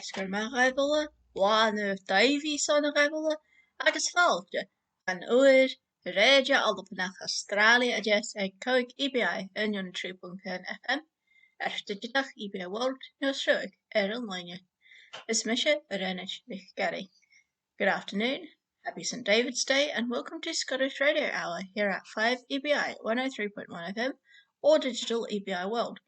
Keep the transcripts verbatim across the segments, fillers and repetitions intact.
Is gur math a h-uile, bha an-diugh daoibh son a h-uile, agus fàilte dhan uair rèidio Albannach Astràilia a Deas aig còig E B I aon a trì puing aon F M, air digiteach E B I World no sruth air an loidhne. Is mise Raghnall NicGarraidh. Good afternoon, happy St David's Day, and welcome to Scottish Radio Hour here at five E B I one oh three point one F M or digital E B I World.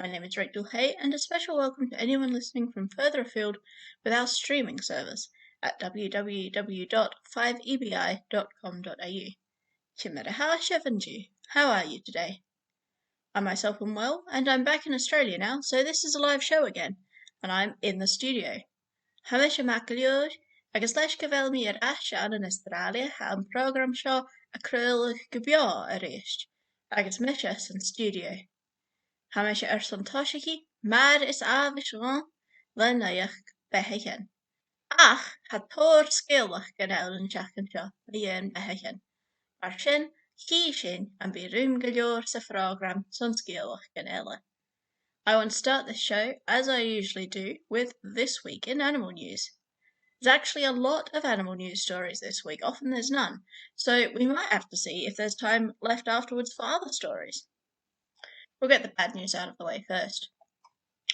My name is Rachel Hay, and a special welcome to anyone listening from further afield with our streaming service at w w w dot five e b i dot com dot a u. Ciamar a tha sibh an-diugh? How are you today? I myself am well, and I'm back in Australia now, so this is a live show again, and I'm in the studio. Tha mise math gu leòr, agus leis gu bheil mi air ais ann an Astràilia, tha am prògram seo a' craoladh gu beò a-rithist, agus mise san stiùidio. Tha mise airson tòiseachadh mar as àbhaist dhomh le naidheachd beathaichean. Ach tha tòrr sgeulachd gun leantainn an t-seachdain seo mu dheidhinn beathaichean. Mar sin, chì sinn am bi rùm gu leòr sa phrògram son sgeulachdan eile. I want to start this show, as I usually do, with This Week in Animal News. There's actually a lot of animal news stories this week, often there's none, so we might have to see if there's time left afterwards for other stories. We'll get the bad news out of the way first.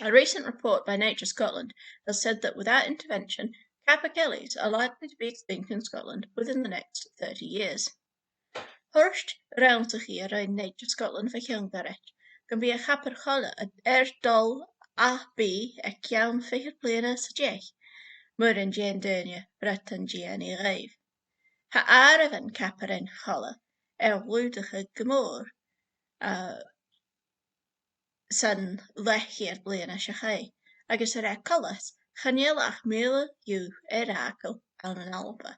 A recent report by Nature Scotland has said that without intervention, capercaillies are likely to be extinct in Scotland within the next thirty years. Thuirt rannsachaidh a rinn Nature Scotland bho chionn ghoirid gum bi a' chapercaillie air dol à bith aig ceann fichead bliadhna sa deich, mura dèan daoine bradan dìon i dhaibh. Tha àireamh an caparain-chaillich air lùghdachadh gu mòr, uh, san leth-cheud bliadhna seo chaidh, agus air a choltas chan eil ach mìle dhiubh air fhàgail ann an Alba.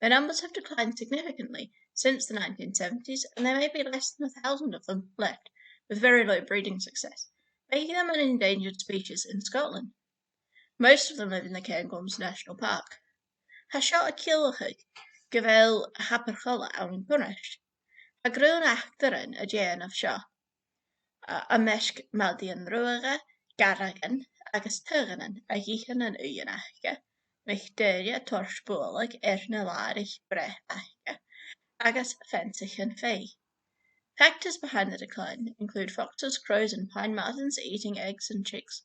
Their numbers have declined significantly since the nineteen seventies, and there may be less than a thousand of them left, with very low breeding success, making them an endangered species in Scotland. Most of them live in the Cairngorms National Park. Tha seo a' ciallachadh gu bheil a' chapercaillie ann an cunnart. Tha grunn eachdraidhean a' dèanamh seo, uh, am measg madaidhean-ruadha, garragan agus taigheanan a dh'ithe an uighean aca, mic dhaoine a' toirt bualadh air na làraich-breith aca, agus feansaichean-fèidh. Factors behind the decline include foxes, crows and pine martens eating eggs and chicks,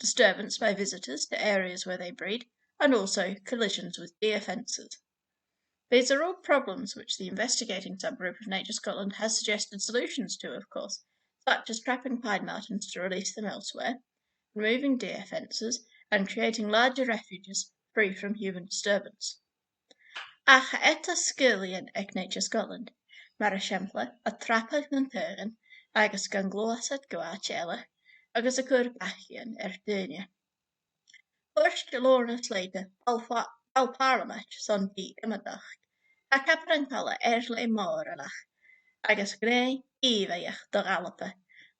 disturbance by visitors to areas where they breed, and also collisions with deer fences. These are all problems which the investigating subgroup of Nature Scotland has suggested solutions to, of course, such as trapping pine martens to release them elsewhere, removing deer fences, and creating larger refuges free from human disturbance. Ach tha eadar-sgillinn aig Nature Scotland, mar eisimpleir, a' trapadh nan taighean agus gan gluasad gu àite eile, agus a' cur beachdan air daoine. Thuirt Lorna Slater, ball-pha-, ball-pàrlamaid son dì-iomadachd, tha caparain-chaillich air leth mòr a-nochd, agus gnè ìomhaigheach do dh'Alba.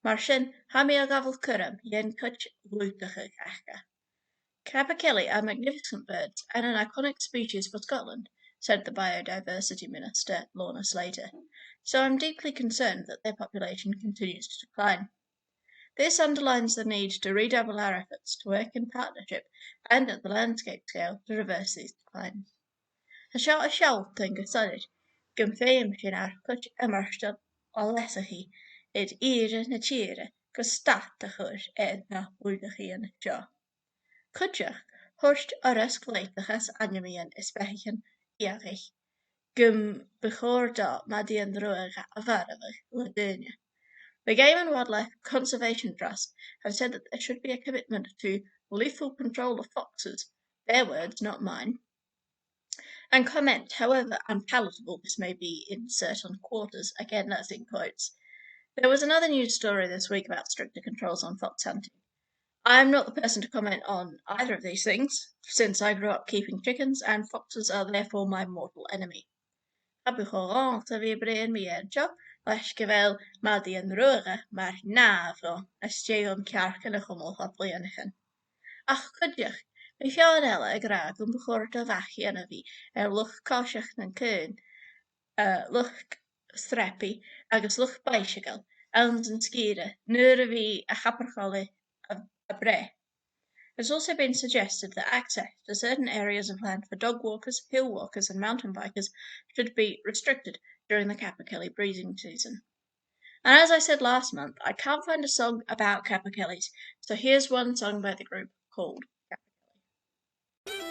Mar sin, tha mi a' gabhail cuirm dhen chuid lùghdachadh aca. Capercaillie are magnificent birds and an iconic species for Scotland, said the Biodiversity Minister, Lorna Slater. So I'm deeply concerned that their population continues to decline. This underlines the need to redouble our efforts to work in partnership and at the landscape scale to reverse these declines. Tha seo a' sealltainn gu solais gum feum sinn ar cuid iomairtean a leasachadh air ìre na tìre gu stad a chur air na lùghdachadh seo. Cuideachd, thuirt Urras Glaodhach às Ainmean is Beathaichean Eòghaich gum bu chòir do mhadaidhean-ruadha a mharbhadh le daoine. The Game and Wildlife Conservation Trust have said that there should be a commitment to lethal control of foxes, their words, not mine. And comment, however unpalatable this may be in certain quarters, again, that's in quotes. There was another news story this week about stricter controls on fox hunting. I'm not the person to comment on either of these things, since I grew up keeping chickens, and foxes are therefore my mortal enemy. Cha bu chòir dhomh a bhith a' bruidhinn mu dheidhinn seo, leis gu bheil madaidhean-ruadha mar nàmhaid às dèidh cearcan a chumail fad bhliadhnaichean. Ach cuideachd, bidh feadhainn eile ag ràdh gum bu chòir do mhac a bhith air luchd-coiseachd nan caoin, uh, luchd-sreapaidh agus luchd-baidhsagail anns an sgìre nuair a bhios a' chapercaillie a', a' breith. It's also been suggested that access to certain areas of land for dog walkers, hill walkers, and mountain bikers should be restricted during the Capercaillie breeding season. And as I said last month, I can't find a song about capercaillies, so here's one sung by the group called Capercaillie.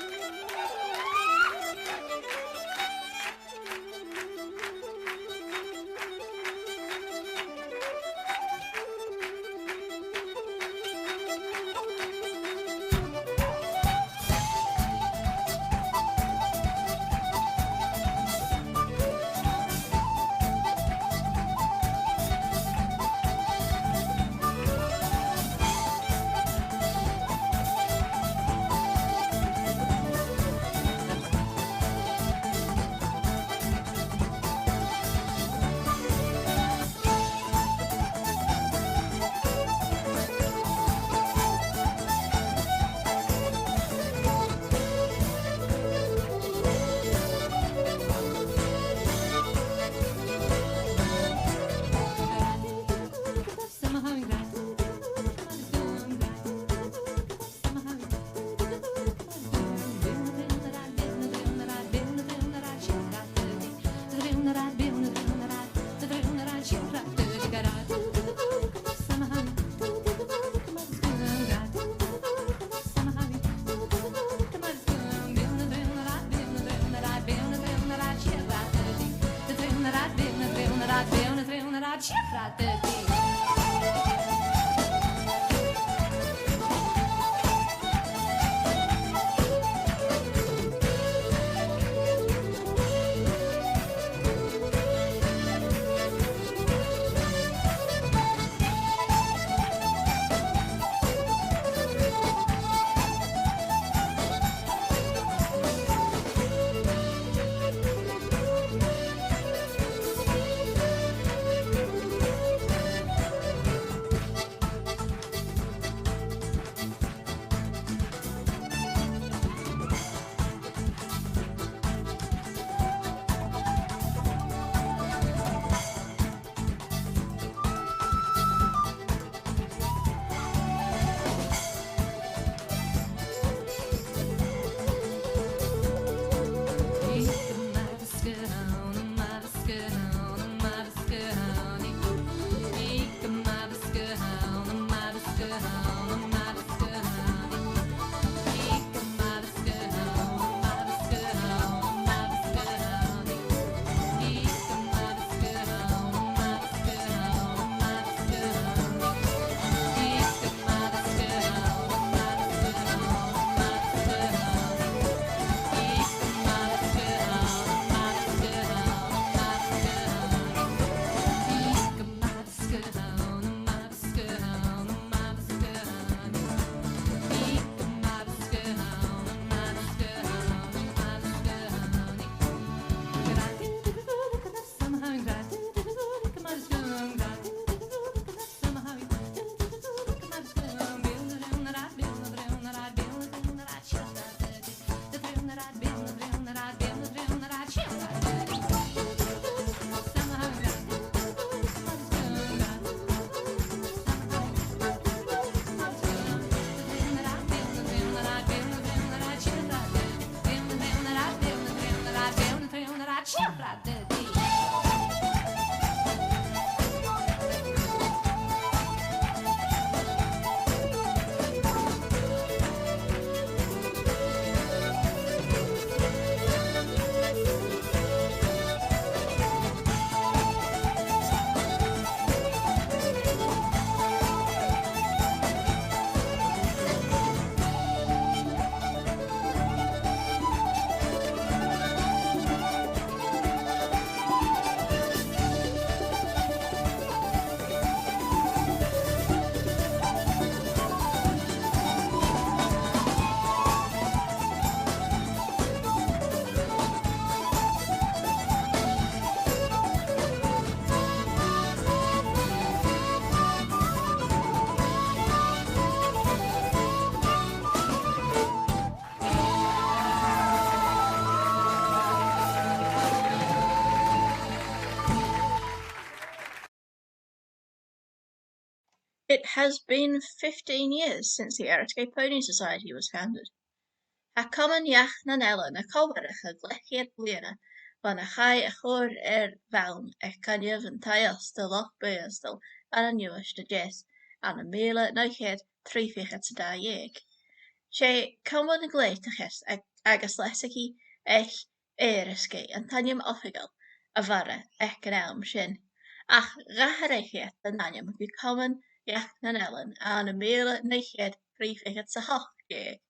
It has been fifteen years since the Eriskay Pony Society was founded. Tha Comann Each nan Eilean a' comharrachadh leth-cheud bliadhna bhon a chaidh a chur air bhonn aig coinneamh an taigh-òsta Loch Baghasdail ann an Uibhist a Deas ann am mìle naoi ceud trì fichead 's a dà dheug. 'S e Comann Gleadhtachaidh ag-, agus Leasachaidh Eich Èirisgeigh an t-ainm oifigeil a bh' oirre aig an àm sin, ach dh'atharraich iad an t-ainm gu Comann Each nan Eilean ann am mìle naoi ceud trì fichead 's a h-ochd dheug.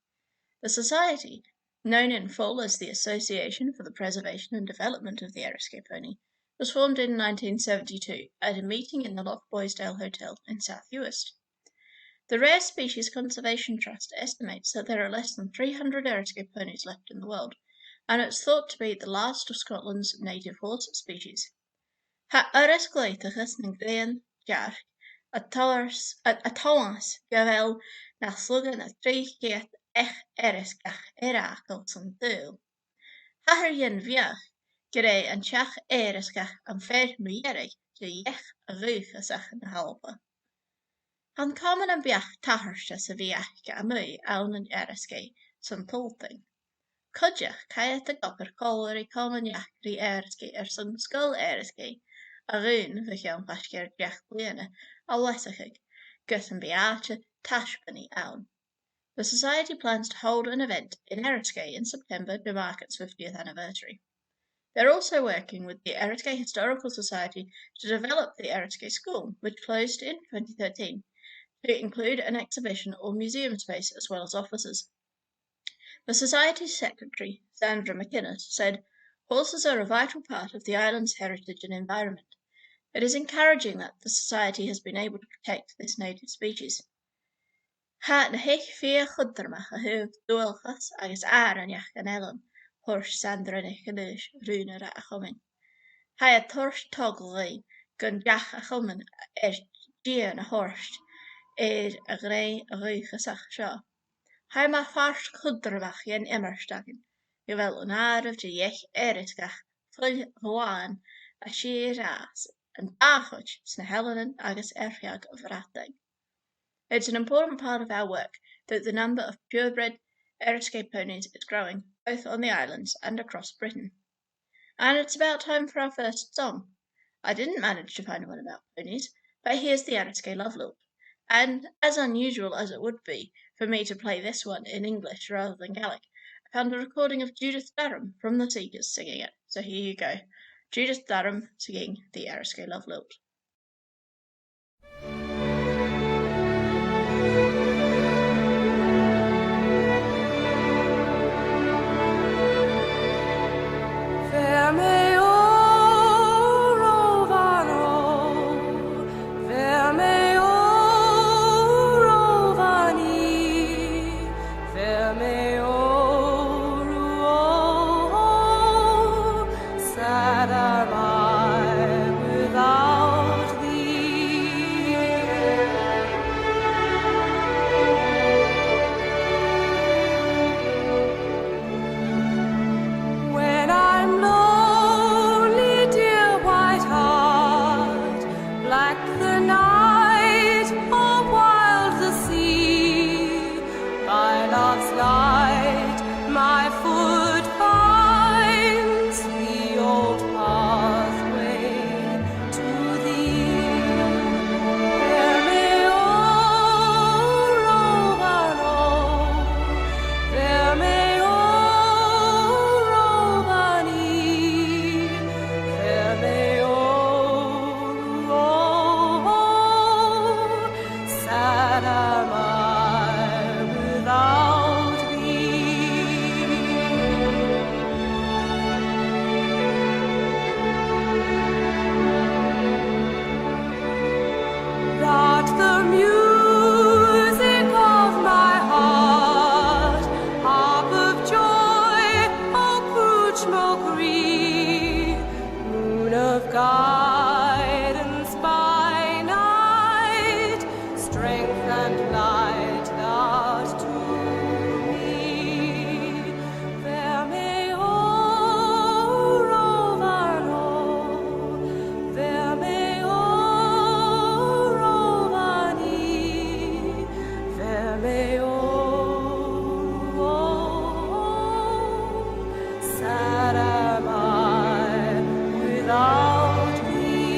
The society, known in full as the Association for the Preservation and Development of the Eriskay Pony, was formed in nineteen seventy-two at a meeting in the Loch Boisdale Hotel in South Uist. The Rare Species Conservation Trust estimates that there are less than three hundred Eriskay ponies left in the world, and it's thought to be the last of Scotland's native horse species. Tha Aras Gleadhtachaidh nan Grian Dearg a' toirt, a, a' toirt gu bheil na slugan a trì cheud each èirisgeach air fhàgail san t-saoghal. Thathar dhen bheachd gur e an t-each èirisgeach am fear mu dheireadh de dh'eich a dhùthchasach na h-Alba. Tha an comann am beachd tachairt sa bheachd a-muigh ann an Eriskay san t-Sultain. Cuideachd, chaidh iad a dh'obair còmhla ri Comann Eachdraidh Èirisgeigh airson Sgoil Èirisgeigh a dhùin bho chionn faisg air deich bliadhna a leasachadh, gus am bi àite taisbeanaidh ann. The Society plans to hold an event in Eriskay in September to mark its fiftieth anniversary. They're also working with the Eriskay Historical Society to develop the Eriskay School, which closed in twenty thirteen, to include an exhibition or museum space as well as offices. The Society's secretary, Sandra McInnes, said, "Horses are a vital part of the island's heritage and environment. It is encouraging that the Society has been able to protect this native species." Tha na h-eich fìor chudromach a thaobh dualchas agus àrainneachd an eilein, thuirt Sandra NicAonghais, rùnaire a' chomainn. Tha e a' toirt togail dhuinn gun deach a' chomann air dìon a thoirt air a' ghnè dhùthchasach seo. Tha e mar phàirt chudromach dhen iomairt againn gu bheil an àireamh de dh'eich èirisgeach fuil ghlàin a' sìor fhàs an dà chuid sna h-eileanan agus air feadh a' bhradain. It's an important part of our work that the number of purebred Eriskay ponies is growing, both on the islands and across Britain. And it's about time for our first song. I didn't manage to find one about ponies, but here's the Eriskay Love Lilt. And as unusual as it would be for me to play this one in English rather than Gaelic, I found a recording of Judith Durham from the Seekers singing it. So here you go. Judith Durham singing the Eriskay Love Lilt. Sad am I without thee.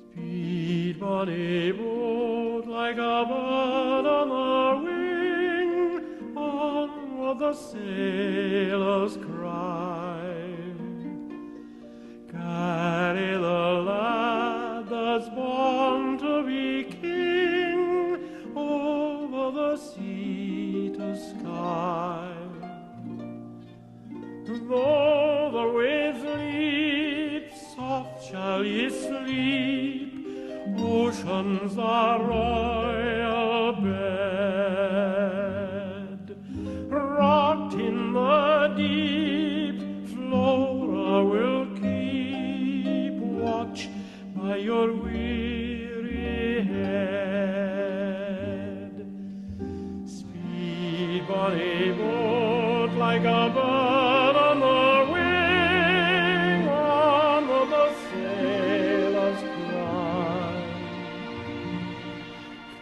Speed, bonny boat, like a bird on the wing, on with the sailors' cry. Carry the lad that's born to be king over the sea to Skye. Though the waves leap, soft shall ye sleep, ocean's the royal bed. Rocked in the deep, Flora will keep watch by your weary head. Speed, bonny boat, like a bird on the wing, on the sailors' cry.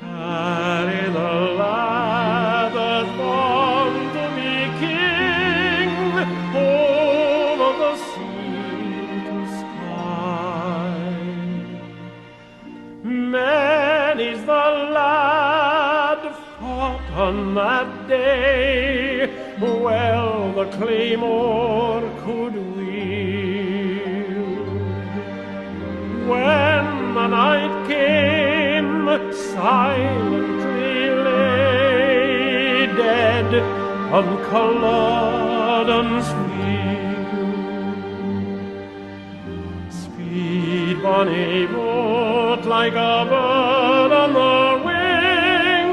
Carry the lad that's born to be king over the sea to Skye. Many's the lad fought on that day, well the claymore could wield. When the night came, silently lay dead on Culloden's field. Speed, bonny boat, like a bird on the wing,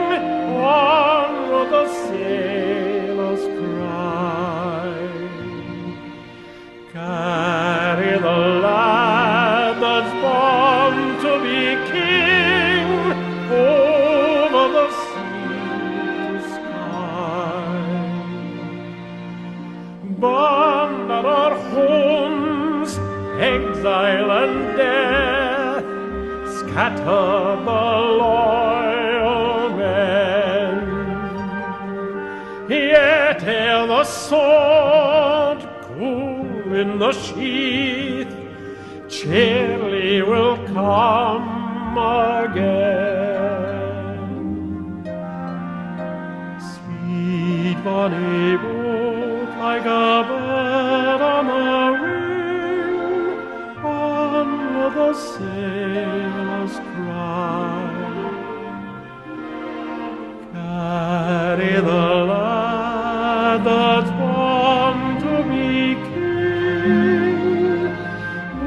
on with the sailors' cry. Carry the lad that's born to be king over the sea to Skye. Bannoir hoons, exile and death scatter the loyal men. Yet ere the sword cool in the sheath, Charlie will come again. Speed, bonny boat, like a bird on the wing, on with the sailors' cry. Carry the lad that's born to be king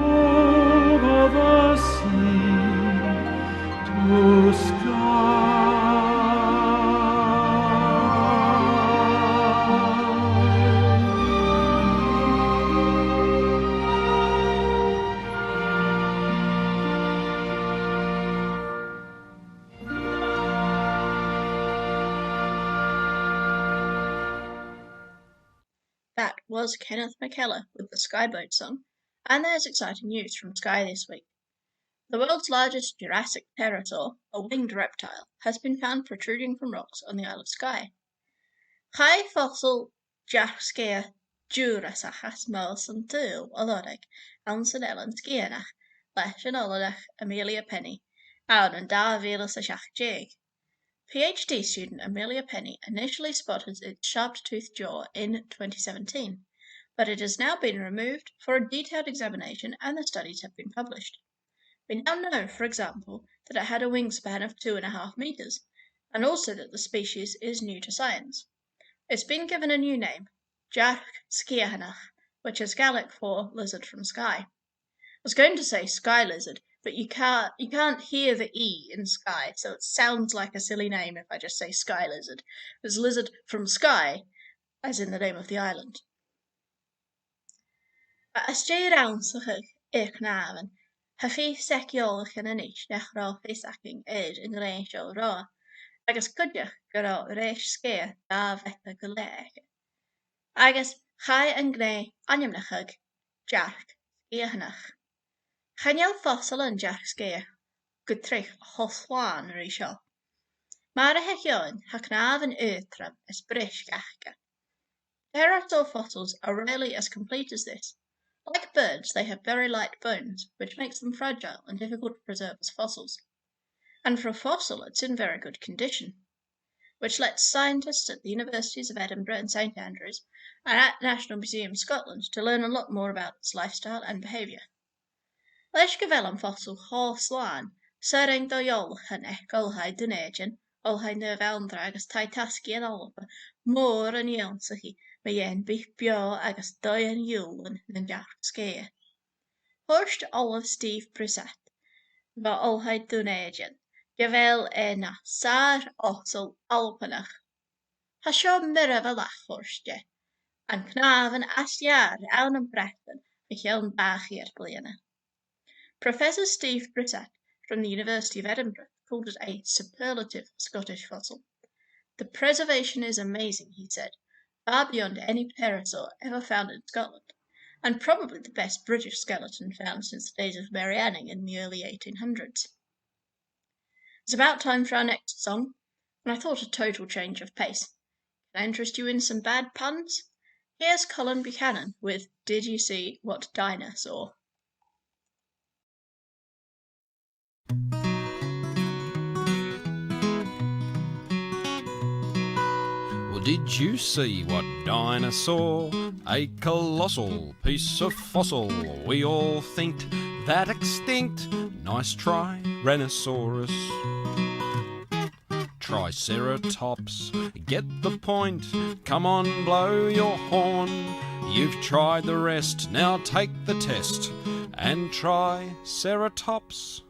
over the sea to Skye. That was Kenneth McKellar with the Skye Boat Song, and there's exciting news from Skye this week. The world's largest Jurassic pterosaur, a winged reptile, has been found protruding from rocks on the Isle of Skye. Chaidh fosail dearc-sgiath Jùrasach as motha san t-saoghal a lorg anns an Eilean Sgitheanach leis an Oileanach Amelia Penny ann an dà mhìle 's a seachd deug. PhD student Amelia Penny initially spotted its sharp-toothed jaw in twenty seventeen, but it has now been removed for a detailed examination and the studies have been published. We now know, for example, that it had a wingspan of two and a half metres, and also that the species is new to science. It's been given a new name, Dearc-sgitheanach, which is Gaelic for lizard from Skye. I was going to say sky lizard, but you can't, you can't hear the E in Skye, so it sounds like a silly name if I just say sky lizard. It's lizard from Skye, as in the name of the island. Às dèidh rannsachadh air cnàmhan, Tha fios aig eòlaichean a-nis nach robh fios againn air an ngrèin seo roimhe, agus cuideachd gun robh rèis sgèith dà mheatair gu leth aige. Agus chaidh an gnè ainmeachadh dearc sgitheanach. Chan eil fosail an dearc sgèith gu tric cho slàn ri seo. Mar a tha seo, tha cnàmhan aotrom is briseadh aca. Pterosaur fossils are rarely as complete as this. Like birds, they have very light bones, which makes them fragile and difficult to preserve as fossils. And for a fossil, it's in very good condition, which lets scientists at the Universities of Edinburgh and St Andrews and at National Museum Scotland to learn a lot more about its lifestyle and behaviour. Leis gu bheil am fosail cho slàn, 's urrainn do dh'eòlaichean aig Oilthigh Dhùn Èideann, Oilthigh Naomh Anndra agus Taigh-tasgaidh an Alba mòran ionnsachadh mu dheidhinn bith-beò agus dòighean-iùil nan dearc sgèith. Thuirt Ollamh Steve Brissett bho Oilthigh Dhùn Èideann gu bheil e na sàr-fhosail Albannach. Tha seo mìorbhaileach, thuirt e, an cnàmhan as fheàrr ann am Breatainn o chionn dà cheud bliadhna. Professor Steve Brissett from the University of Edinburgh called it a superlative Scottish fossil. The preservation is amazing, he said, far beyond any pterosaur ever found in Scotland, and probably the best British skeleton found since the days of Mary Anning in the early eighteen hundreds. It's about time for our next song, and I thought a total change of pace. Can I interest you in some bad puns? Here's Colin Buchanan with Did You See What Dinah Saw? Well, did you see what Dinah saw? A colossal piece of fossil. We all thinked that extinct. Nice try, Rhinoceros. Triceratops, get the point. Come on, blow your horn. You've tried the rest, now take the test and try Ceratops.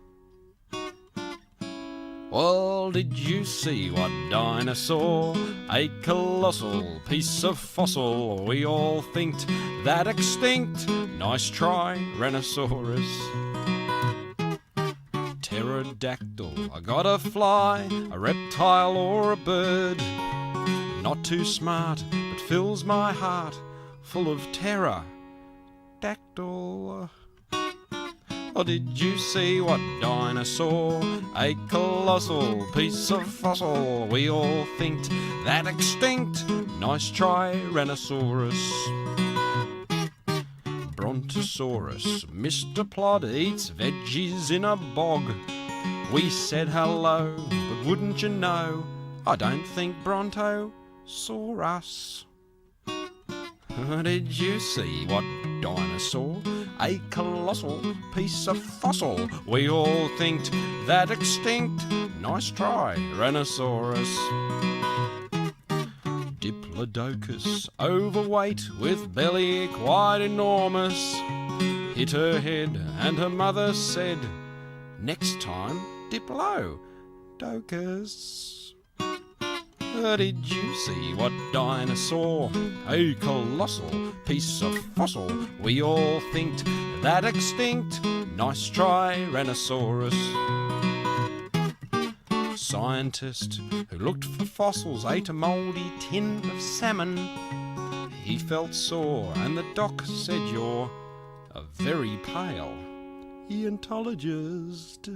Well, did you see what Dinah saw? A colossal piece of fossil. We all thinked that extinct. Nice try, Rhinoceros. Pterodactyl, I got a fly, a reptile or a bird. Not too smart, but fills my heart full of terror. Dactyl. Oh, did you see what Dinah saw? A colossal piece of fossil. We all thinked that extinct. Nice try, Rhinoceros. Brontosaurus, Mister Plod eats veggies in a bog. We said hello, but wouldn't you know, I don't think Bronto saw us. Did you see what Dinah saw? A colossal piece of fossil. We all thinked that extinct. Nice try, Rhinoceros. Diplodocus, overweight with belly quite enormous, hit her head and her mother said, "Next time, Diplodocus." Did you see what Dinah saw? A colossal piece of fossil. We all thinked that extinct. Nice try, Rhinoceros. Scientist who looked for fossils ate a mouldy tin of salmon. He felt sore and the doc said, "You're a very pale eontologist."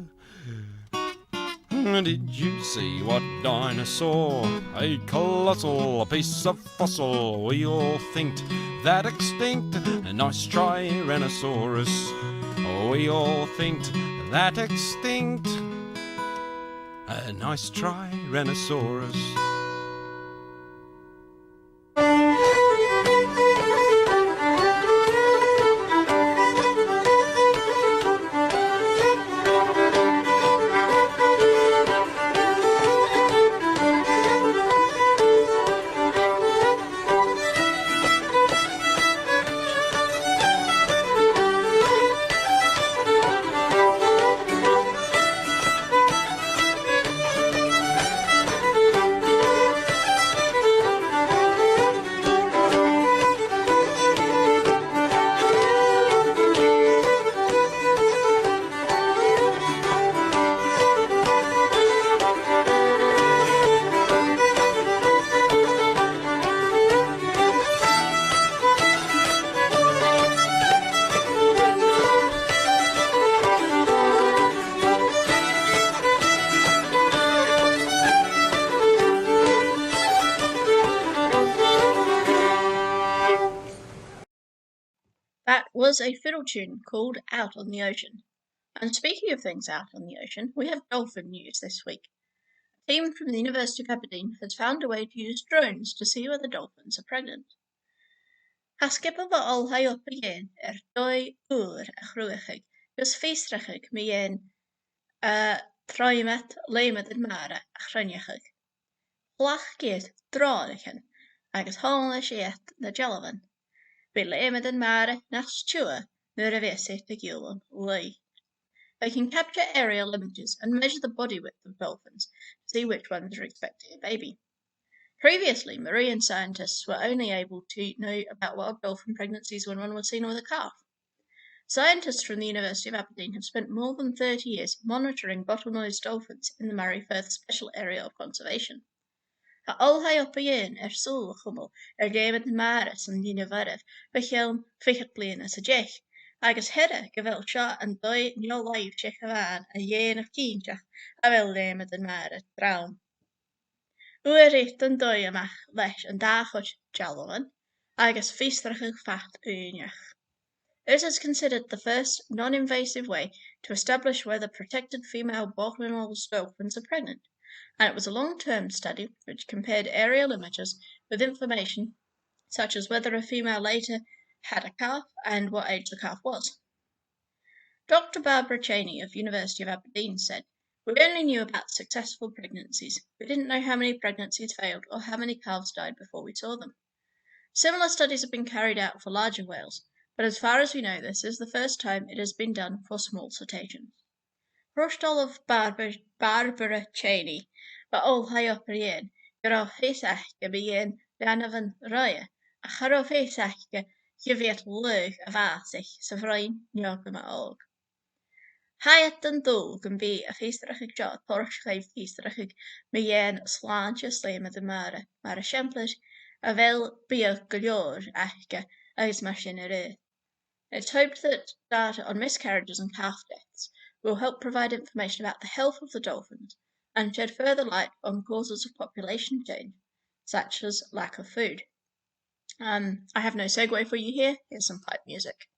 Did you see what Dinah saw? A colossal piece of fossil. We all thinked that extinct. A nice try, Rhinoceros. We all thinked that extinct. A nice try, Rhinoceros. was a fiddle tune called Out on the Ocean. And speaking of things out on the ocean, we have dolphin news this week. A team from the University of Aberdeen has found a way to use drones to see whether dolphins are pregnant. Tha sgioba bho Oilthigh Obar Dheathain air dòigh ùr a chruthachadh gus fiosrachadh mu dheidhinn, eh, tròimhead leumadain mara a chruinneachadh. Chleachd iad drònaichean agus thàinig iad na dealbhan. Bidh leumadain mara nas tiughe nuair a bhios iad a' giùlan laoigh. They can capture aerial images and measure the body width of dolphins to see which ones are expecting a baby. Previously, marine scientists were only able to know about wild dolphin pregnancies when one was seen with a calf. Scientists from the University of Aberdeen have spent more than thirty years monitoring bottlenose dolphins in the Moray Firth Special Area of Conservation. Tha Oilthigh Obar Dheathain air sùil a chumail air leumadain mara san Linne Mhoireach bho chionn fichead bliadhna 's a deich, agus shaoil iad gu bheil seo an dòigh neo-làimhseach a-mhàin a' dèanamh cinnteach a bheil leumadain mara trom. Fhuair iad an dòigh a-mach leis an dà chuid dealbhan agus fiosrachadh fad ùine. This is considered the first non-invasive way to establish whether protected female bottlenose dolphins are pregnant, and it was a long-term study which compared aerial images with information such as whether a female later had a calf and what age the calf was. Doctor Barbara Cheney of University of Aberdeen said, "We only knew about successful pregnancies. We didn't know how many pregnancies failed or how many calves died before we saw them." Similar studies have been carried out for larger whales, but as far as we know, this is the first time it has been done for small cetaceans. Through study of Barbara, Barbara Cheney, bha Oilthigh Obar Dheathain, gun robh fios aca mu dheidhinn leanabhan roimhe, ach cha robh fios aca gu bheil laoigh a' fàsach sa bhroinn neo-ghuma òg. Tha iad an dùil gum bi am fiosrachadh seo a' toirt dhaibh fiosrachadh mu dheidhinn slàinte is leumadain mara, mar eisimpleir, a bheil biadh gu leòr aca agus mar sin air adhart. It's hoped that data on miscarriages and calf deaths will help provide information about the health of the dolphins and shed further light on causes of population change, such as lack of food. Um, I have no segue for you here. Here's some pipe music.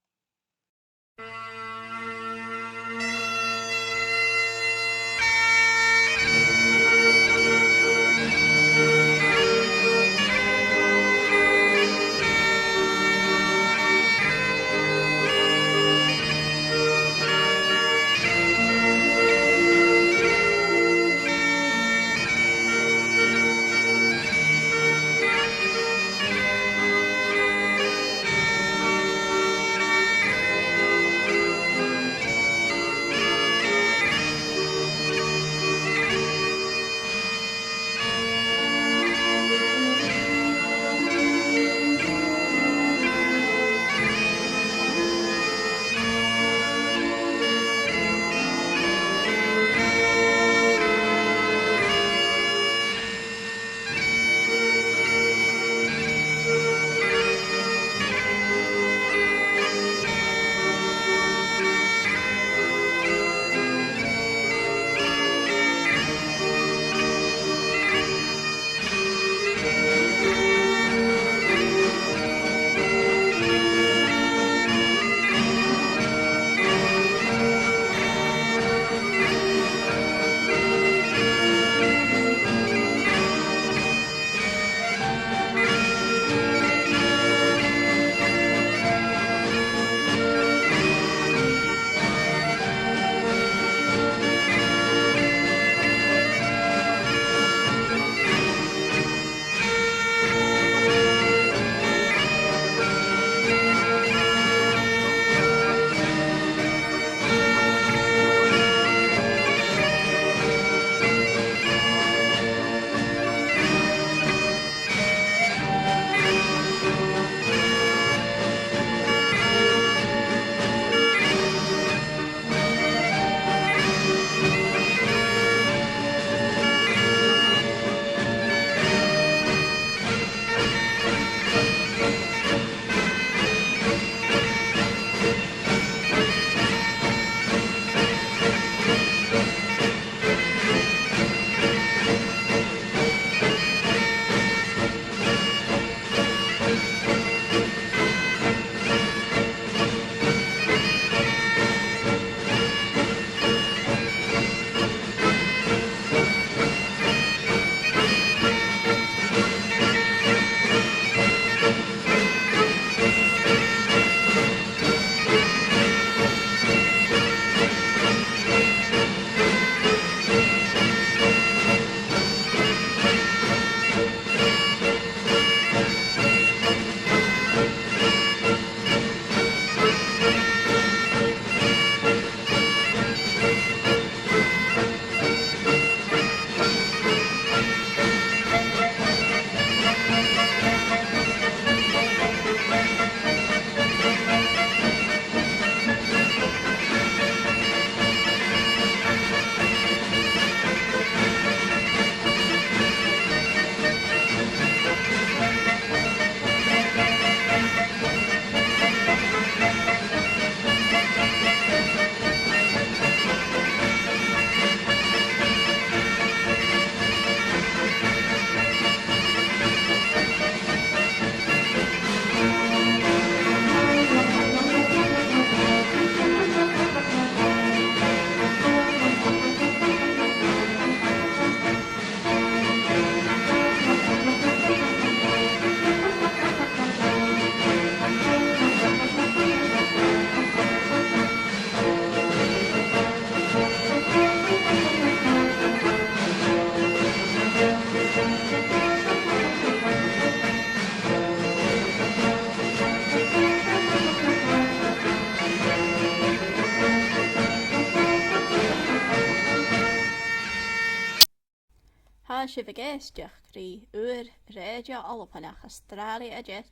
Sibh ag èisteachd ri Uair Rèidio Albannach Astràilia a Deas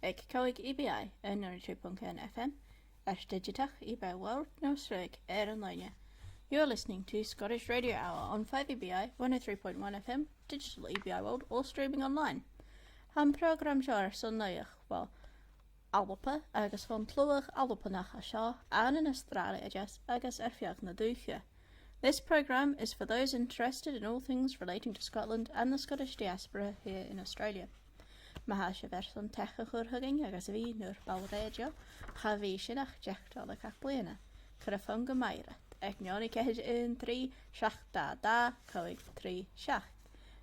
aig còig E B I ar ninety-two point one F M, air digiteach E B I World no sgrìobh air an loidhne. You're listening to Scottish Radio Hour on five E B I, one oh three point one F M, digital E B I World, or streaming online. Tha am prògram seo airson naidheachd bho Alba agus bhon t-sluagh Albannach a tha seo ann an Astràilia a Deas agus air feadh na dùthcha. This programme is for those interested in all things relating to Scotland and the Scottish diaspora here in Australia. Ma tha sibh airson teicheadh a chur thugainn agus a bhith nur ball-rèidio, cha bhi sin ach deich dollair gach bliadhna. Cuiribh fonn gu math oirbh aig neoni ceithir aon trì seachd dà dà còig trì seachd.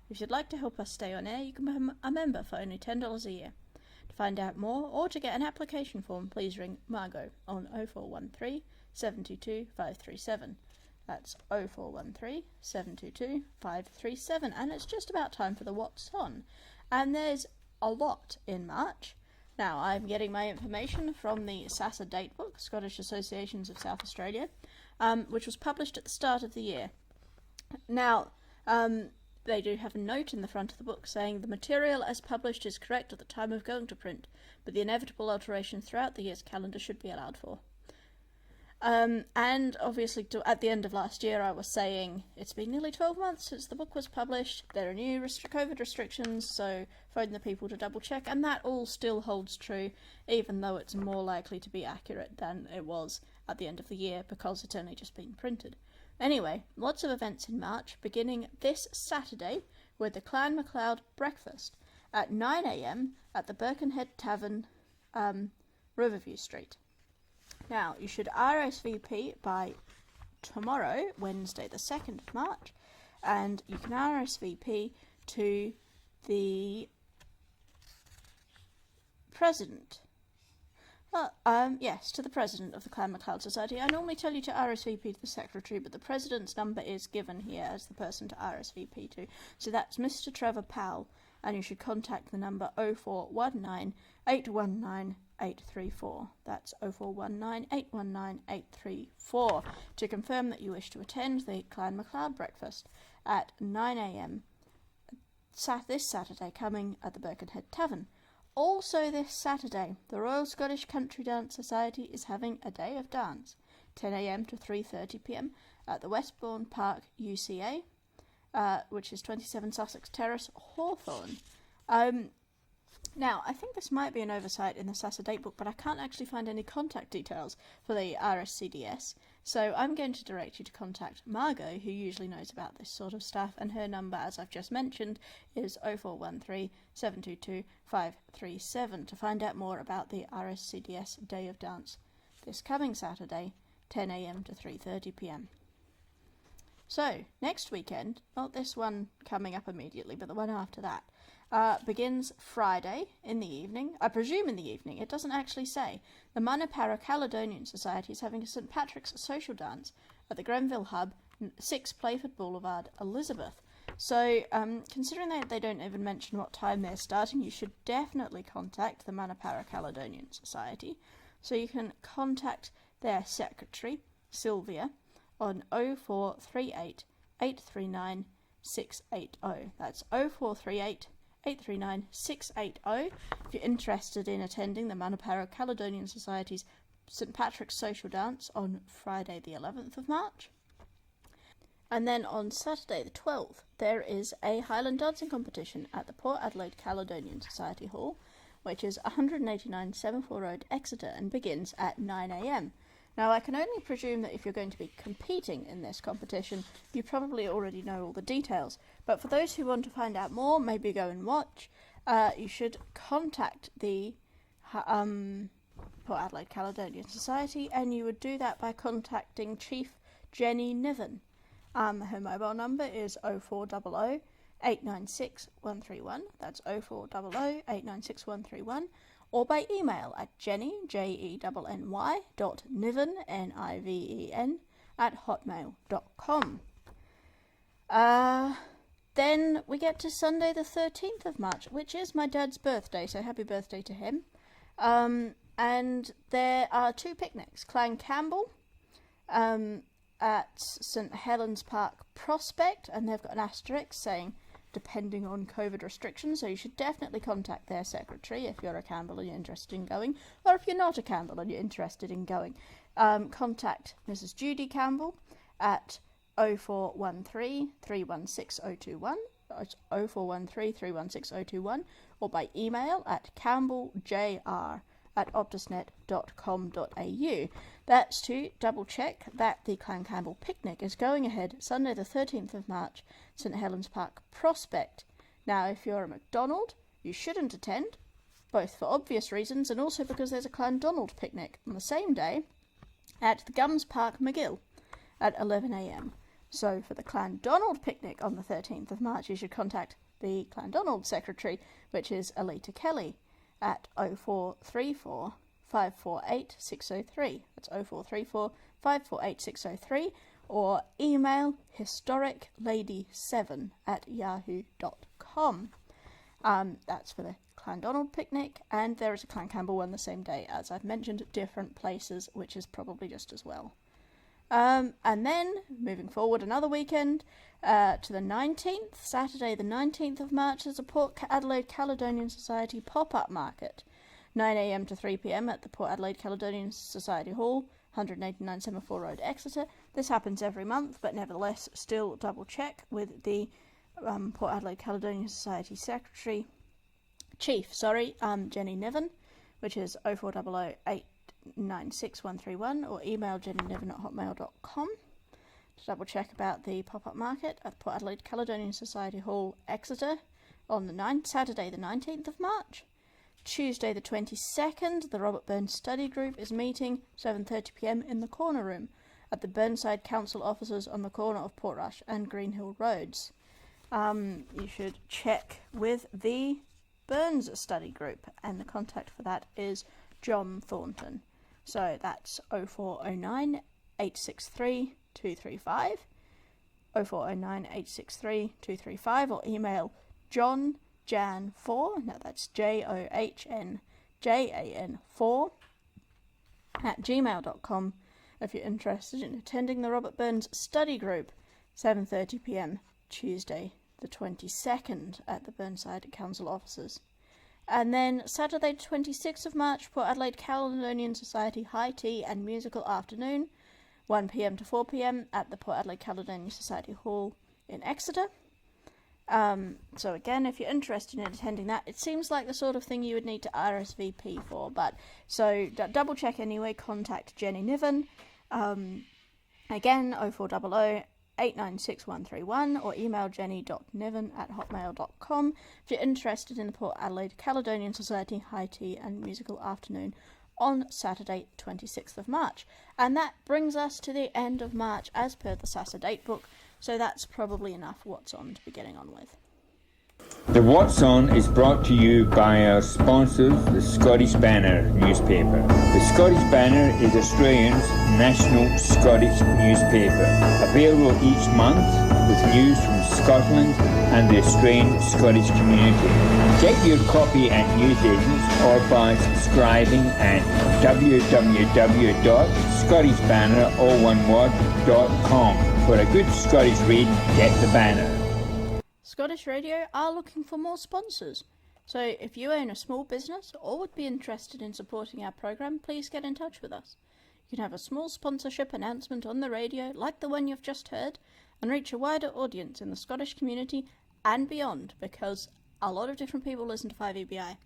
If you'd like to help us stay on air, you can become a member for only ten dollars a year. To find out more or to get an application form, please ring Margot on oh four one three, seven two two, five three seven. That's oh four one three, seven two two, five three seven. And it's just about time for the What's On. And there's a lot in March. Now, I'm getting my information from the SASA Datebook, Scottish Associations of South Australia, um, which was published at the start of the year. Now, um, they do have a note in the front of the book saying the material as published is correct at the time of going to print, but the inevitable alterations throughout the year's calendar should be allowed for. Um, and obviously, to, at the end of last year, I was saying it's been nearly twelve months since the book was published. There are new restri- COVID restrictions, so phone the people to double check, and that all still holds true, even though it's more likely to be accurate than it was at the end of the year because it's only just been printed. Anyway, lots of events in March, beginning this Saturday with the Clann MacLeod breakfast at nine a.m. at the Birkenhead Tavern, um, Riverview Street. Now, you should R S V P by tomorrow, Wednesday the second of March, and you can R S V P to the president. Well, um, yes, to the president of the Clann MacLeod Society. I normally tell you to R S V P to the secretary, but the president's number is given here as the person to R S V P to. So that's Mister Trevor Powell, and you should contact the number oh four one nine, eight one nine, eight three four. That's oh four one nine, eight one nine, eight three four to confirm that you wish to attend the Clann MacLeod breakfast at nine a.m. Sat- this Saturday coming at the Birkenhead Tavern. Also this Saturday, the Royal Scottish Country Dance Society is having a day of dance, ten a.m. to three thirty p.m. at the Westbourne Park U C A, uh, which is twenty-seven Sussex Terrace, Hawthorn. Um, now, I think this might be an oversight in the SASA Datebook, but I can't actually find any contact details for the R S C D S. So I'm going to direct you to contact Margot, who usually knows about this sort of stuff, and her number, as I've just mentioned, is oh four one three, seven two two, five three seven, to find out more about the R S C D S Day of Dance this coming Saturday, ten a.m. to three thirty p.m. So, next weekend, not this one coming up immediately, but the one after that, uh, begins Friday in the evening, I presume in the evening, it doesn't actually say. The Manapara Caledonian Society is having a St Patrick's social dance at the Grenville Hub, n- six Playford Boulevard, Elizabeth. So, um, considering they, they don't even mention what time they're starting, you should definitely contact the Manapara Caledonian Society. So you can contact their secretary, Sylvia, on oh four three eight, eight three nine, six eight oh. That's oh four three eight, eight three nine, six eight oh. If you're interested in attending the Manapara Caledonian Society's St Patrick's Social Dance on Friday the eleventh of March. And then on Saturday the twelfth, there is a Highland dancing competition at the Port Adelaide Caledonian Society Hall, which is one hundred eighty-nine Sevenfold Road, Exeter, and begins at nine a.m. Now, I can only presume that if you're going to be competing in this competition, you probably already know all the details. But for those who want to find out more, maybe go and watch, uh, you should contact the ha- um, Port Adelaide Caledonian Society, and you would do that by contacting Chief Jenny Niven. Um, her mobile number is oh four double oh, eight nine six, one three one. That's oh four double oh, eight nine six, one three one. Or by email at jenny, J E N N Y, dot niven, N I V E N, at hotmail dot com. Uh, then we get to Sunday the thirteenth of March, which is my dad's birthday, so happy birthday to him. Um, and there are two picnics, Clan Campbell, um, at St Helens Park Prospect, and they've got an asterisk saying depending on COVID restrictions, so you should definitely contact their secretary if you're a Campbell and you're interested in going, or if you're not a Campbell and you're interested in going. Um, contact Mrs Judy Campbell at oh four one three, three one six oh two one, that's oh four one three, three one six oh two one, or by email at campbelljr at optusnet dot com dot au. That's to double check that the Clancampbell Picnic is going ahead Sunday the thirteenth of March, St Helens Park Prospect. Now, if you're a McDonald, you shouldn't attend, both for obvious reasons and also because there's a Clandonald Picnic on the same day at the Gums Park, Magill, at eleven a.m. So for the Clandonald Picnic on the thirteenth of March, you should contact the Clandonald Secretary, which is Alita Kelly, at oh four three four, five four eight, six oh three. That's oh four three four, five four eight, six oh three, or email historic lady seven at yahoo dot com. Um, that's for the Clandonald Picnic, and there is a Clancampbell one the same day, as I've mentioned, different places, which is probably just as well. Um, and then, moving forward another weekend, uh, to the nineteenth, Saturday the nineteenth of March, there's a Port Adelaide Caledonian Society pop-up market. nine a.m. to three p.m. at the Port Adelaide Caledonian Society Hall, one eighty-nine Semaphore Road, Exeter. This happens every month, but nevertheless, still double check with the, um, Port Adelaide Caledonian Society Secretary, Chief, sorry, um, Jenny Niven, which is oh four double oh eight nine six one three one, or email jenny niven at hotmail dot com to double check about the pop-up market at the Port Adelaide Caledonian Society Hall, Exeter, on the ninth, Saturday the nineteenth of March. Tuesday the twenty-second, the Robert Burns Study Group is meeting seven thirty p.m. in the Corner Room at the Burnside Council offices on the corner of Portrush and Greenhill Roads. Um, you should check with the Burns Study Group, and the contact for that is John Thornton. So that's oh four oh nine, eight six three, two three five, oh four oh nine, eight six three, two three five, or email John Jan four, now that's J O H N J A N four at gmail dot com if you're interested in attending the Robert Burns Study Group, seven thirty p.m. Tuesday the twenty-second at the Burnside Council offices. And then Saturday twenty-sixth of March, Port Adelaide Caledonian Society High Tea and Musical Afternoon, one p.m. to four p.m. at the Port Adelaide Caledonian Society Hall in Exeter. Um, so again, if you're interested in attending that, it seems like the sort of thing you would need to R S V P for, but so d-, double check anyway, contact Jenny Niven. Um, again, oh four double oh eight nine six one three one, or email jenny dot niven at hotmail dot com if you're interested in the Port Adelaide Caledonian Society High Tea and Musical Afternoon on Saturday, twenty-sixth of March. And that brings us to the end of March as per the Sasa Date Book, so that's probably enough What's On to be getting on with. The What's On is brought to you by our sponsors, the Scottish Banner newspaper. The Scottish Banner is Australia's national Scottish newspaper, available each month with news from Scotland and the Australian Scottish community. Get your copy at newsagents or by subscribing at w w w dot scottish banner, all one word, dot com. For a good Scottish read, get the Banner. Scottish Radio are looking for more sponsors. So if you own a small business or would be interested in supporting our programme, please get in touch with us. You can have a small sponsorship announcement on the radio, like the one you've just heard, and reach a wider audience in the Scottish community and beyond, because a lot of different people listen to five E B I.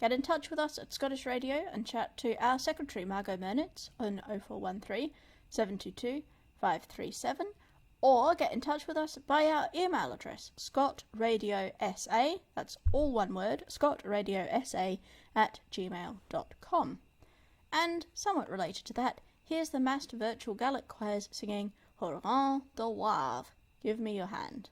Get in touch with us at Scottish Radio and chat to our secretary, Margot Mernitz, on oh four one three, seven two two, five three seven, or get in touch with us by our email address, scotradiosa, that's all one word, scotradiosa at gmail dot com. And somewhat related to that, here's the massed virtual Gaelic choirs singing Hurrah the Love, Give Me Your Hand.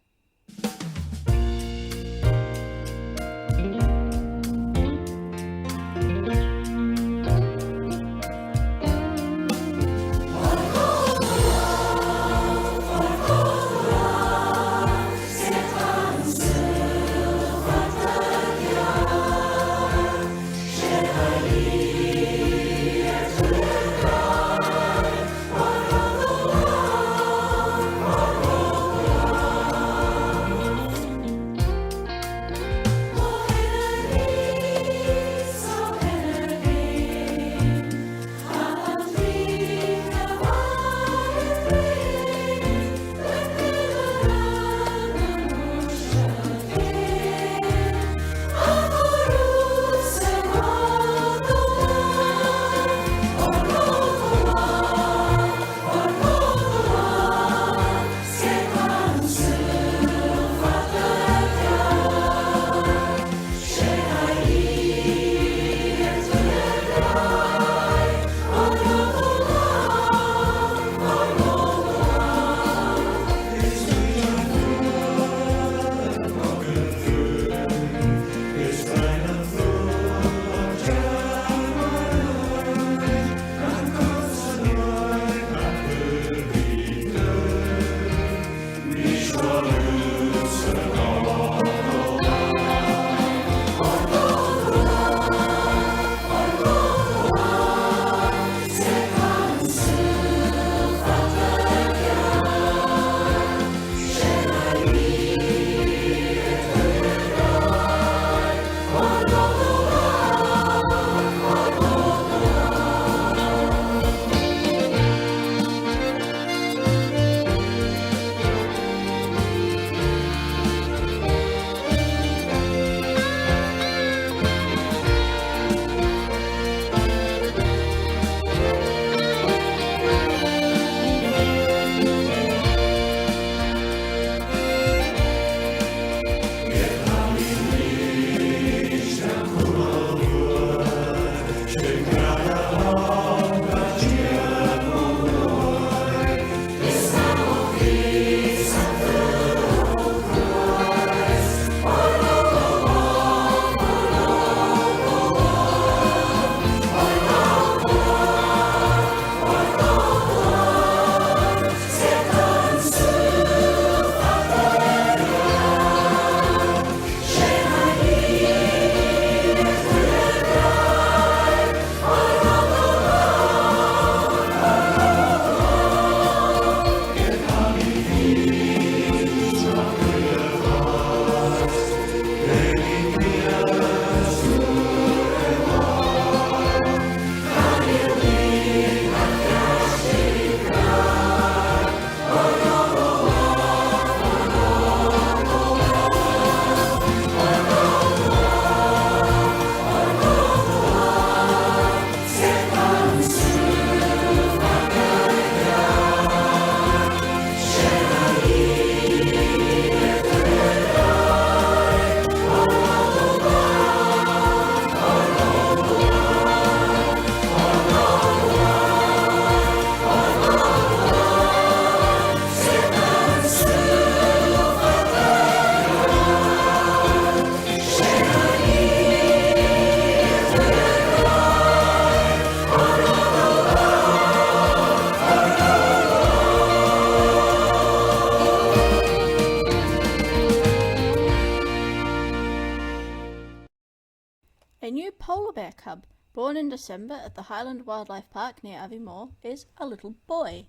A new polar bear cub, born in December at the Highland Wildlife Park near Aviemore, is a little boy.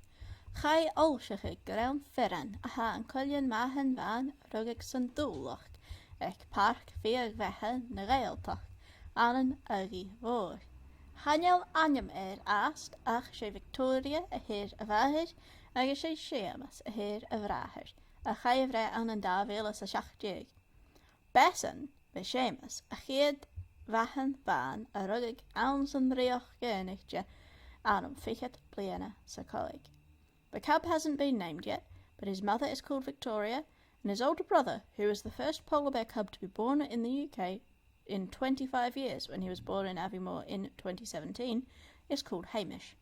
Chaidh fhoillseachadh gur ann fearann a tha an Coilean Mathan Bhàn rugadh san Dùbhlachd, aig Pàirc Bhiadh Bheatha na Gàidhealtachd, ann an Aghaidh Mhòr. Chan eil ainm air fhathast, ach 's e Victoria a their a mhàthair, agus 's e Seumas a their a bhràthair, a chaidh a bhreith ann an dà mhìle 's a seachd deug. B' esan, b' e Seumas, a' chiad mhathan bàn a rugadh anns an Rìoghachd Aonaichte ann am fichead bliadhna 's a còig. The cub hasn't been named yet, but his mother is called Victoria, and his older brother, who was the first polar bear cub to be born in the U K in twenty-five years when he was born in Aviemore in twenty seventeen, is called Hamish.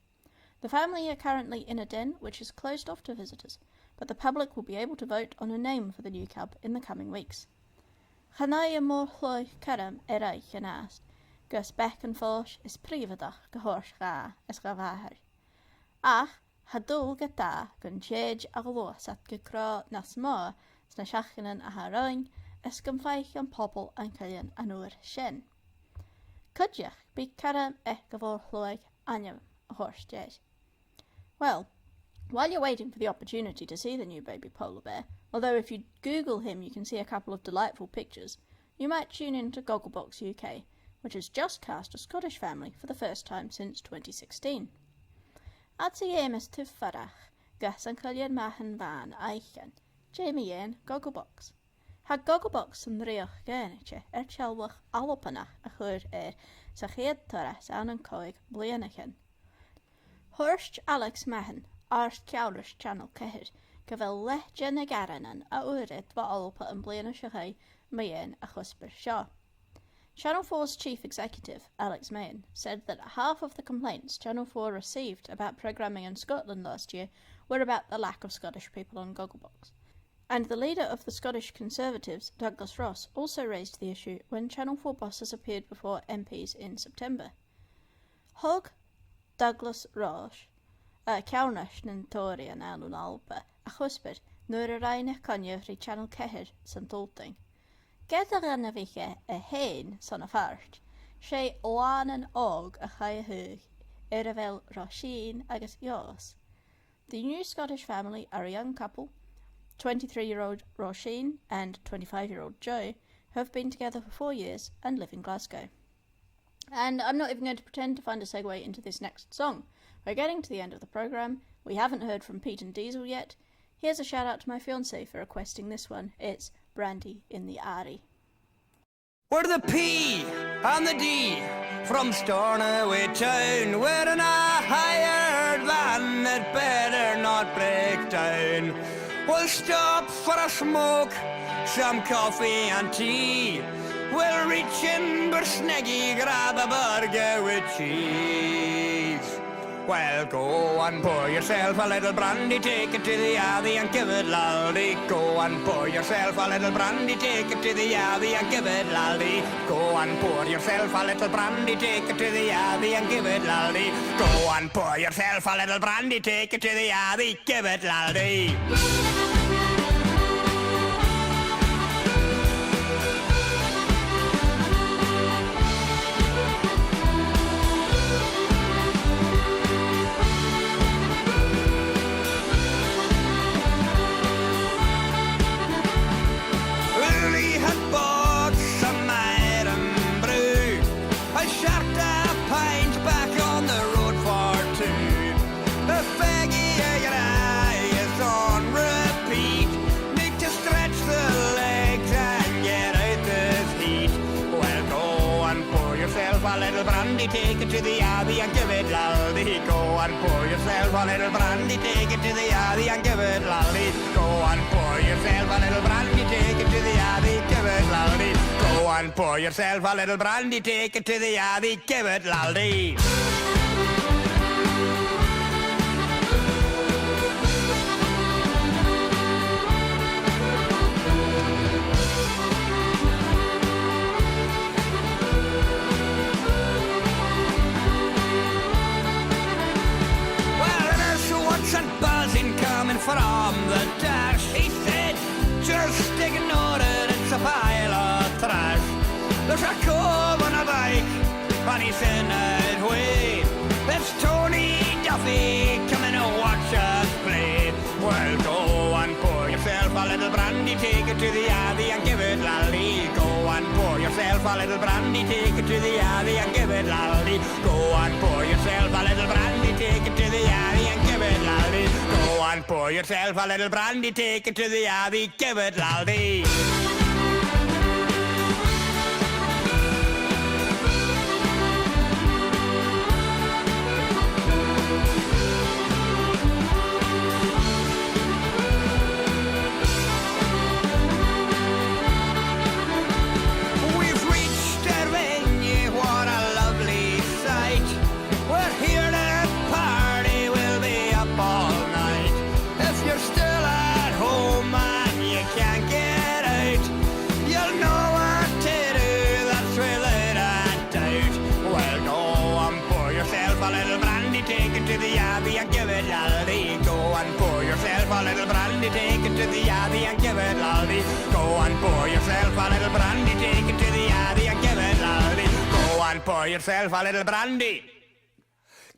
The family are currently in a den which is closed off to visitors, but the public will be able to vote on a name for the new cub in the coming weeks. Chan fhaigh am mòr-shluagh cothrom air oidhche an-dràsta, gus beagan fois is prìobhaideachd a thoirt dha is dha mhàthair. Ach tha dùil gu dà gun tèid a ghluasad gu crodh nas motha sna seachdainean a tha romhainn, is gum faic am poball an coilean an uair sin. Cuideachd, bidh cothrom aig a' mhòr-shluagh ainm a thoirt air. Well, while you're waiting for the opportunity to see the new baby polar bear, although if you Google him you can see a couple of delightful pictures, you might tune in to Gogglebox U K, which has just cast a Scottish family for the first time since twenty sixteen. Fhad 's a dh'fheumas tu fuireach gus an Coilean Mathan Bhàn fhaicinn, dè mu dheidhinn Gogglebox? Tha Gogglebox san Rìoghachd Aonaichte air teaghlach Albannach a chuir air sa chiad turas ann an còig bliadhna o shin. Thuirt Alex Mahon, àrd-cheannasair Channel Ceithir, gu bheil leth-cheud de na gearainean a fhuair iad bho Alba am bliadhna seo chaidh mu dheidhinn a' chuspair seo. Channel four's chief executive, Alex Mahon, said that half of the complaints Channel four received about programming in Scotland last year were about the lack of Scottish people on Gogglebox. And the leader of the Scottish Conservatives, Douglas Ross, also raised the issue when Channel four bosses appeared before M Ps in September. Thug Douglas Ross, a' cheannsair nan Tòraidhean ann an Alba, a' chuspair nuair a rinn e coinneamh ri Channel Ceithir san Dùbhlachd. Ged a dh'ainmich e e fhèin son a phàirt, 's e lànan òg a chaidh a thaghadh air a bheil Roisin agus Eòghainn. The new Scottish family are a young couple. Twenty-three-year-old Roisin and twenty-five-year-old Joe have been together for four years and live in Glasgow. And I'm not even going to pretend to find a segue into this next song. We're getting to the end of the programme. We haven't heard from Pete and Diesel yet. Here's a shout out to my fiancé for requesting this one. It's Brandy in the Airey. We're the P and the D from Stornoway town. We're in a hired van that better not break down. We'll stop for a smoke, some coffee and tea. We'll reach Inversnagie, grab a burger with cheese. Well, go and pour yourself a little brandy, take it to the Abbey and give it laldy. Go and pour yourself a little brandy, take it to the Abbey and give it laldy. Go and pour yourself a little brandy, take it to the Abbey and give it laldy. Go and pour yourself a little brandy, take it to the Abbey, give it laldy. Willie had bought some Irn-Bru. A short a pint back on the road for two. A faggy a your eye is on repeat. Need to stretch the legs and get out this heat. Well, go and pour yourself a little brandy, take it to the Abbey and give it laldy. Go and pour yourself a little brandy, take it to the Abbey and give it laldy. Go and pour yourself a little brandy, take it to the Abbey, give it laldy. Go and pour yourself a little brandy, take it to the Abbey, give it laldy. Well, there's what's a buzzing coming from the dash, he said. Just ignore it, it's a pile of trash. There's a cove on a bike, and he's in it way. It's Tony Duffy coming to watch us play. Well, go and pour yourself a little brandy, take it to the Abbey and give it laldy. Go and pour yourself a little brandy, take it to the Abbey and give it laldy. Go and pour yourself a little brandy, take it to the Abbey and give it laldy. Go and pour yourself a little brandy, take it to the Abbey, give it laldy. We've reached our venue, what a lovely sight. We're here to party, we'll be up all night. If you're still at home and you can't get out, you'll know what to do, that's without a doubt. Well, go and pour yourself a little brandy, take it to the Abbey and give it laldy. Go and pour yourself a little brandy, take it to the Abbey and give it laldy. Go and pour yourself a little brandy, take it to the Abbey and give it laldy. Go and pour yourself a little brandy.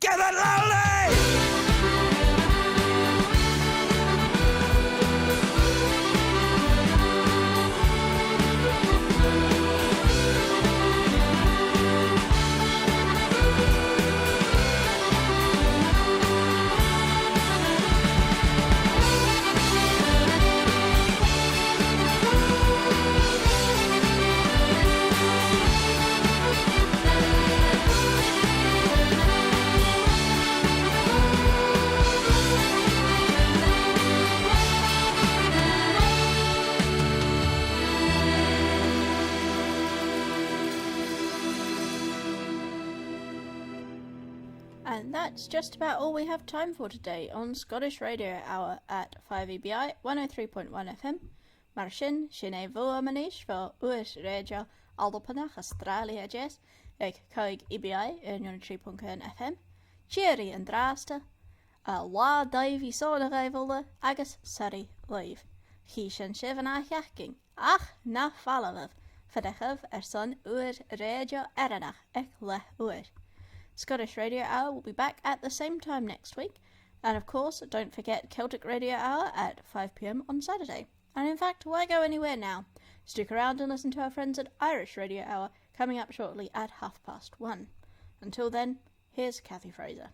Give it laldy! And that's just about all we have time for today on Scottish Radio Hour at five E B I one oh three point one F M. Mar sin, sin e bhuam a-nis bho Uair Rèidio Albannach Astràilia a Deas aig còig E B I aon a trì ponc aon F M. Tìoraidh an-dràsta, a' latha dìreach son a' Ghàidhealtachd agus Siri Live. Chì sinn sibh an ath-sheachdain, ach na fàilte leibh, faighnichibh airson uair rèidio Èireannach aig leth-uair. Scottish Radio Hour will be back at the same time next week, and of course, don't forget Celtic Radio Hour at five p.m. on Saturday. And in fact, why go anywhere now? Stick around and listen to our friends at Irish Radio Hour, coming up shortly at half past one. Until then, here's Cathy Fraser.